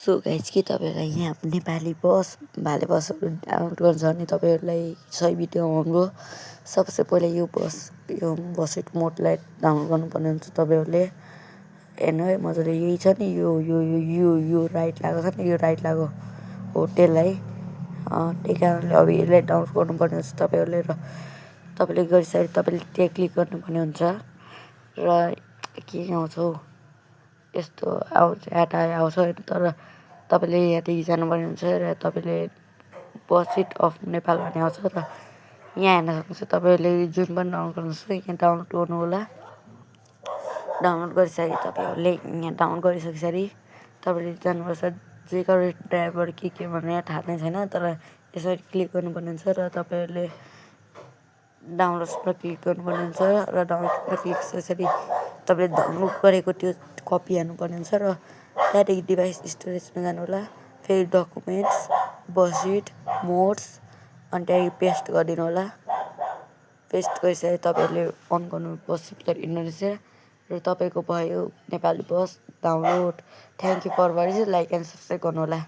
So guys के तपाईँहरूलाई यहाँ नेपाली बस भाले बसहरू डाउनलोड गर्नु छ भने तपाईँहरूलाई सही भिडियो हाम्रो सबसे पहिला यो बसेट मोडलाई डाउनलोड गर्नुपर्ने हुन्छ। तपाईँहरूले हेर्नु है मजाले यही छ नि यो यो यो यो यो राइट लागेको छ नि यो राइट लागेको होटेल है त्यही कारणले अब यसलाई डाउनलोड गर्नुपर्ने हुन्छ तपाईँहरूले र तपाईँले गरिसके तपाईँले त्यहाँ क्लिक गर्नुपर्ने हुन्छ र के आउँछ हौ यस्तो आउँछ एड आउँछ तर तपाईँले यहाँदेखि जानुपर्ने हुन्छ र तपाईँले बसेट अफ नेपाल भन्ने आउँछ र यहाँ हेर्न सक्नुहुन्छ। तपाईँहरूले जुन पनि डाउनलोड गर्नुहोस् यहाँ डाउनलोड गर्नु होला। डाउनलोड गरिसके तपाईँहरूले यहाँ डाउनलोड गरिसकेपछि तपाईँले जानुपर्छ जेकर ड्राइभर के भनेर थाहा नै छैन तर यसरी क्लिक गर्नुपर्ने हुन्छ र तपाईँहरूले डाउनलोड्समा क्लिक गर्नुपर्ने हुन्छ र डाउनलोडमा क्लिक गरेपछि तपाईँले डाउनलोड गरेको त्यो कपी हाल्नुपर्ने हुन्छ र त्यहाँदेखि डिभाइस स्टोरेजमा जानु होला। फेरि डकुमेन्ट्स बसेट मोड्स अनि त्यहाँदेखि पेस्ट गरिदिनु होला। पेस्ट गरिसके तपाईँहरूले अन गर्नु बसेट इन्डोनेसिया र तपाईँको भयो Nepali bus download. Thank you for watching. Like and subscribe गर्नु होला।